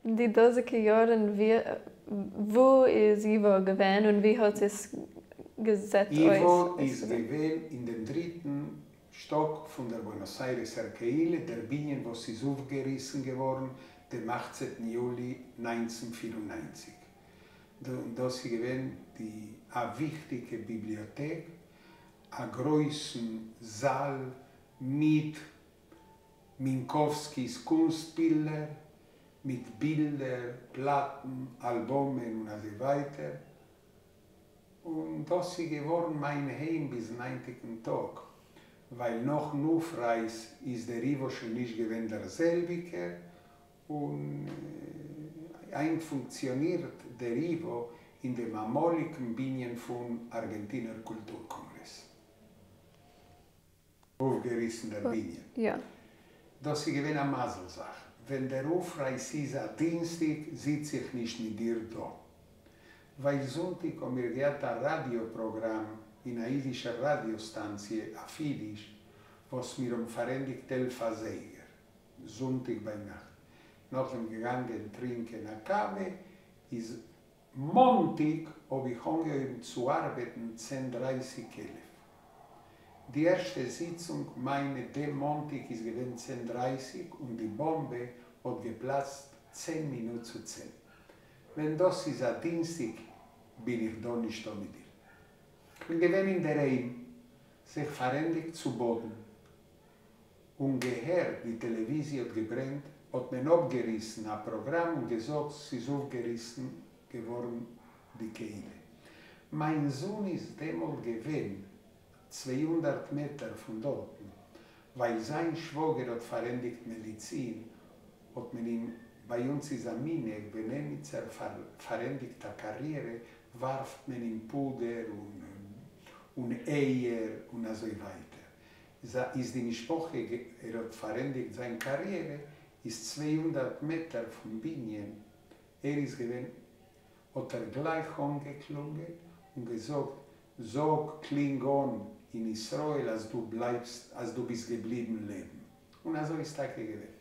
די דאזיגע יארן וואו איז ייוואו געווען און ווי האט עס געזעט אויס? ייוואו איז געווען אין דעם דריטן שטאק פון דער בוענאס איירעסער קהילה, דער בנין וואס איז אויפגעריסן געווארן דעם אכצעטן יולי 1994. דאס איז געווען די א וויכטיגע ביבליאטעק, א גרויסן זאל מיט מינקאווסקי'ס קונסט בילדער, מיט בילדער, פלאטן, אלבאמען און אזוי ווייטער. און דאס איז געווארן מיין היים ביזן היינטיגן טאג, ווייל נאכן אויפרייס איז דער ייוואו שוין נישט געווען דער זעלביגער, און היינט פונקציאנירט דער ייוואו אין דעם אמאליגן בנין פון ארגענטינער קולטור קאנגרעס. אויפגעריסן דער בנין. יא. דאס איז געווען א מזל זאך. ווען דער אויפרייס איז א דינסטיג, זיץ איך נישט מיט דיר דא. ווייל זונטאג האבן מיר געהאט א ראדיא פראגראם אין א אידישער ראדיא סטאנציע אויף אידיש, וואס מיר האבן פארענדיגט 11 אזייגער, זונטאג ביינאכט. נאכדעם געגאנגען טרינקען א קאווע, איז מאנטיג האב איך אנגעהויבן צו ארבעטן 10:30 11. די ערשטע זיצונג מיינע דעם מאנטיג איז געווען 10:30 און די באמבע האט געפלאצט 10 מינוט צו 10. ווען דאס איז א דינסטיג, בין איך דא נישטא מיט דיר. כ'בין געווען אינדערהיים, זיך פארענדיגט צו באדן און געהערט די טעלעוויזיע האט געברענט, האט מען אפגעריסן א פראגראם און געזאגט ס'איז אויפגעריסן געווארן די קהילה. מיין זון איז דעמאלט געווען 200 מעטער פון דארטן, ווייל זיין שוואגער האט פארענדיגט מעדיצין, האט מען אים, ביי אונז איז א מנהג, ווען עמיצער פארענדיגט א קאריערע, ווארפט מען אים פודער און אייער און אזוי ווייטער. איז די משפחה, ער האט פארענדיגט זיין קאריערע, איז 200 מעטער פון בנין, ער איז געווען, האט ער גלייך אנגעקלונגען און געזאגט, זאג, קלינג אן אין ישראל, אז דו בלייבסט, אז דו ביסט געבליבן לעבן. און אזוי איז טאקע געווען.